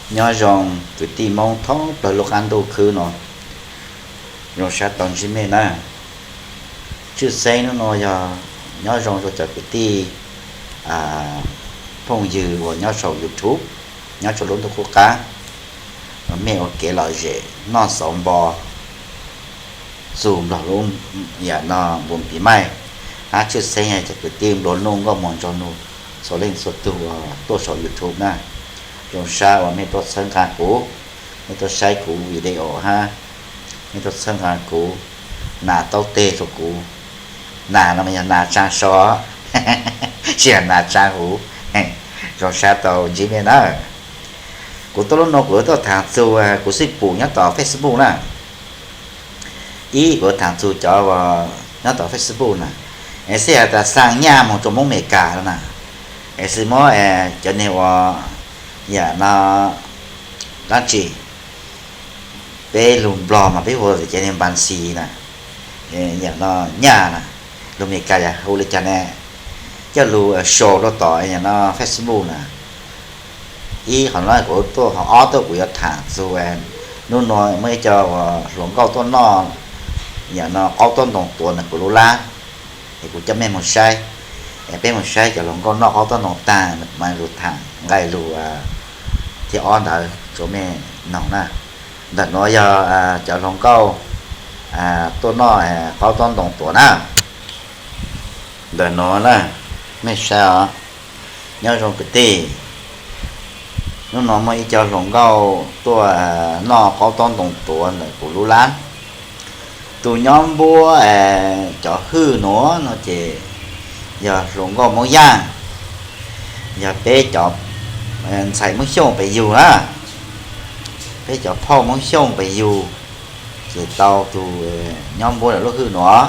Nyob zoo kwv tij Hmoob thoob plaws lub qab ntuj khwb no, zoo sab tau ntsib mej na. Tshwj xeeb hnub no yog nyob zoo rau cov kwv tij phooj ywg uas nyob saum YouTube, nyob rau lub ntuj qub qab, uas mej ua kev lom zem noj xauv npo, txug nplog lub, yam no npus pis maij, hab tshwj xeeb cov kwv tij nplua nuj nkauj muam nraug nus txhua leej txhua tug uas tuaj saum YouTube na. Zoo sab uas mej tuaj txhawb nqa kuv, mej tuaj saib kuv video hab mej tuaj txhawb nqa kuv, nas taub teg rau kuv. Nas no mas yog nas tsaa so, tsis yog nas tsaa huv. Zoo sab tau ntsib mej na. Kuv tuaj lub no kuv tuaj thaam txug kuv xij pum nyob tom Facebook na. Ib, kuv thaam txug cov uas nyob tom Facebook na, es xij has tas xaa nyaj moog rua Moob Amelikas na, es xij muab cov neeg uas, yam no, dlaab tsi, peb lug Nplog mas peb hu cov neeg npas xis na, yam no nyaj na, lug Amelikas yog hu le caag ne, coj lug show rua tom yam no Facebook na. Ib qhov no kuv tuaj, qhov ob tuaj kuv yuav thaam txug, hnub no muaj ib co uas hluas nkauj tuaj noj, yam no qaub taub ntoo tuav ntawm kuv lub lab, es kuv coj mej moog saib, es peb moog saib cov hluas nkauj noj qaub taub ntoo taag mas lug thaam nqai lug thib ob ntawd rua mej noog na. Ntawm nuav yog cov hluas nkauj tuaj noj qaub taub ntoo tuav na. Ntawm nuav na, mej saib os, nyob zoo kwv tij, hnub no muaj ib co hluas nkauj tuaj noj qaub taub ntoo tuav ntawm kuv lub lab. Tus nyob npuab cov hwj nuav no ces yog hluas nkauj Moob Yaj, yog peb cov ntxhais Moob Xyooj pes yug na, peb cov phauj Moob Xyooj pes yug, ces tau tus nyob npuab ntawm lub hwj nuav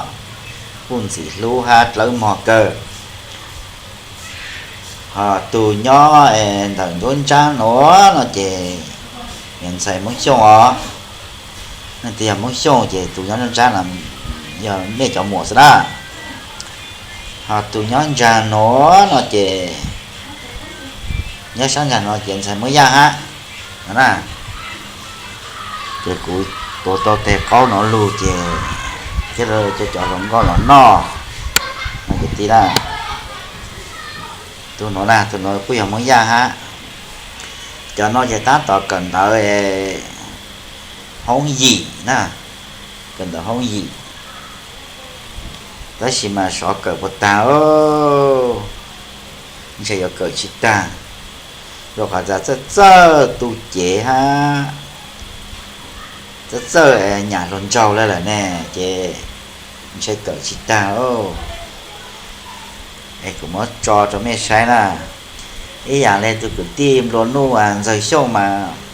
kuj ntxim hlub hab dlawb mog kawg. Ho tus nyob ntawm nruab nrab nuav no ces yog ntxhais Moob Xyooj os. Leej twg yog Moob Xyooj ces tus nyob nruab nrab no yog mej cov muam xwb na. Ho tus nyob ntsaag nuav no ces, nyob sab ntsaag nuav ces ntxhais Moob Yaj hab no na. Ces kuv tuav tau teg qaub nuav lug ces thiaj coj cov hluas nkauj los noj no kwv tij na. Tus nuav na, tus nuav kuj yog Moob Yaj hab. Cov no ces tab tom kawm ntawv hoob yim na, kawm ntawv hoob yim, tab sis mas xyov kawm puas taag, ntshe yuav kawm tsis taag, rua qhov tas txawj txawj tu cev hab txawj txawj nyam hluas nraug le lawm ne, ces ntshe kawm tsis taag. Es kuv muab tso rua mej saib na. Ib yaam le tug kwv tij nplua nuj Ntxawg Xyooj mas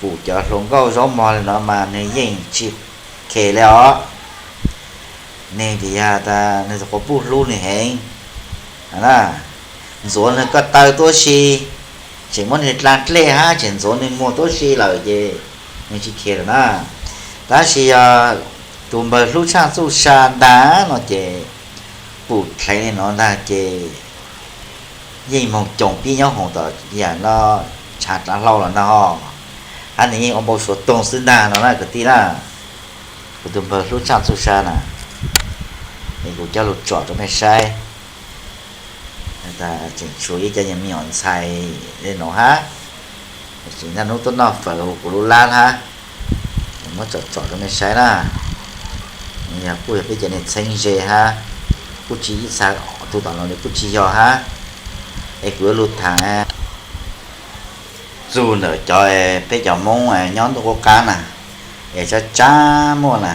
pum cov hluas nkauj zaub mog le no mas nwg yeej tsis khes le os. Nwg vim yog tas nwg tus quas puj hlub nwg heev na, ntxuav nwg ko taw tuab si, tseem muab nwg dlaa dlej hab tseem ntxuav nwg muag tuab si lawm ces nwg tsis khes lawm na. Tab sis yog tus npawg hlub tshaj txuj sa ntag no ces pum dheev le no ntag ces yeej moog coom pib nyob hoom tom yam no, tshav dlaav hlau los ntag ho, hab nwg yeej ua npau suav toog xwb ntag no na kwv tij na. Kuv tus npawg hlub tshaj txuj sa na, es kuv coj lug tsom rua mej saib. Tseem tshuav ib co me nyuam ntxhais le no hab, tseem naj nub tuaj noj fawm huv kuv lub lab hab. Muab tsom tsom rua mej saib na. Yog kuj yog peb cov neeg txheeb ze hab, kuj tsis ib txha, tug tom no li kuj tsis yog hab. Es kuv yuav lug thaam txug ntawm cov peb cov Moob nyob ntuj qub qab na, es tsab tsab muaj na.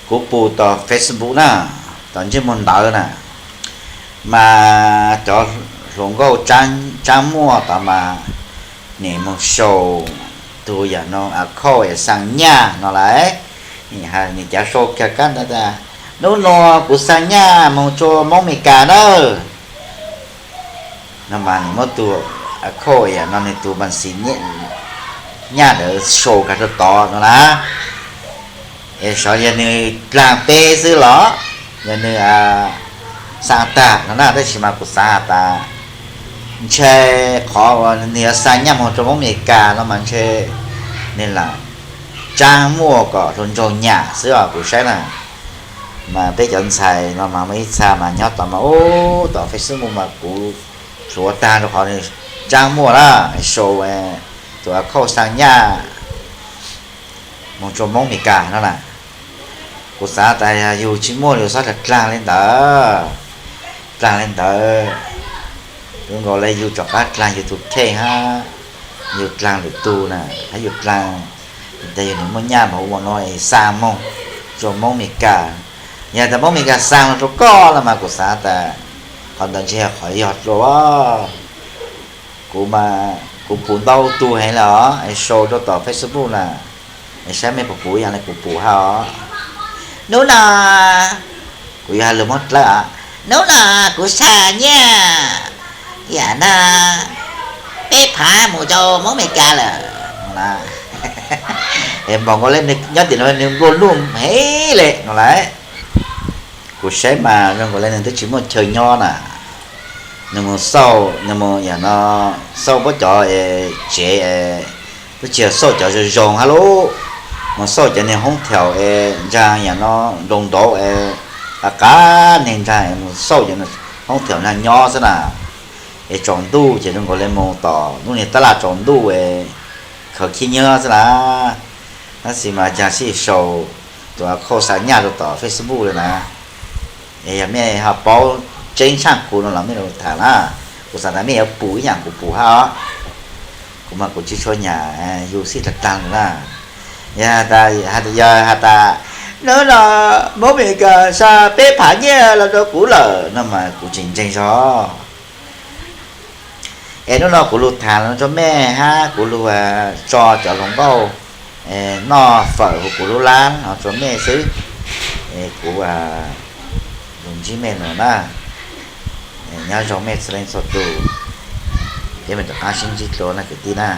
Kuv pum tom Facebook na, tom ntsej muag ntawd na, mas cov hluas nkauj tsab muaj tod mas nim moog sau tug yam no a khauj es xaa nyaj no lawm. Nim cav sau kiag kab ntawd tas, nub nua kuv xaa nyaj moog tsua Moob Amelikas nawb. No mas nws muab tug a khauj yam no nws tug npas xis nyaj ntawd sau kag rua tod no na. Es xyov yog nws dlaag peb xwb los yog nws xaa tag no na, tab sis mas kuv xav has tas Ntshe qhov uas nws yuav xa nyaj moog rua Moob Amelikas no mas ntshe nws lam tsaab muaj kom hluas nraug nyam xwb os kuv saib na. Mas peb cov ntxhais no mas muaj ib txha mas nyob tod mas ub tom Facebook mas kuv suav taag rua qhov nws tsaab muaj na, sau tus a khauj xa nyaj moog rua Moob Amelikas no na. Kuv xaav tas yog yug tsi muaj yug xob dlaag dlaag le ntawd, dlaag le ntawd. Zoo nkaus le yug rov qab dlaag yug tug kheej hab, yug dlaag lwm tug na, hab yug dlaag, tas yog nws muaj nyaj mas ua no es xa moog rua Moob Amelikas. Yog tas Moob Amelikas xa moog rua koj no mas kuv xaav tas qhov ntawd ntshe yog qhov yog dlua. Kuv mas kuv pum ntau tug heev lawm os, es sau rua tom Facebook na, es saib mej puas pum ib yaam le kuv pum hab os. Nub no, kuv yuav has lug Moob Dlawb os, nub no kuv xa nyaj yam no peb phav mus rau Moob Amelikas lawm no. Es npaum nkaus le nws nyob tim no nws nplua nuj heev le no lawm. Kuv saib mas zoo nkaus le nws twb tsi muaj chaw nyob na. Nws mus xauj, nws mus yam no xauj puab cov tsev, twb tsi yog xauj cov zoo zoo hab lub, mus xauj cov niag hoob thaum es ntsaag yam no nroo nrauv es qab qab niag ntsaag es mus xauj cov hoob thaum nraag nyob xwb na. Es tsaus ntuj ces zoo nkaus le mus tom lub niag tab laj tsaus ntuj es khaws khib nyiab xwb na. Tab sis mas caag sib sau tus a khauj xa nyaj rau tom Facebook le na. Es yog mej ho paub tseeb tshaaj kuv no los mej lug tham na. Kuv xaav tas mej yuav pum ib yaam kuv pum hab os. Kuv mas kuv tsi tshua nyam yug xij dlaag dlaag na. Yog has tas, yog has tas nub no Moob Amelikas xa peb phav nyaj los rau kuv lawm no mas kuv tseem ntseeg zog. Es nub no kuv lug tham los rua mej hab kuv lug tso cov hluas nkauj noj fawm huv kuv lub lab no rua mej xwb. Es kuv lug ntsib mej nuav na. Nyob zoo mej txhua leej txhua tug, peb mam rov qaab sib ntsib dlua na kwv tij na.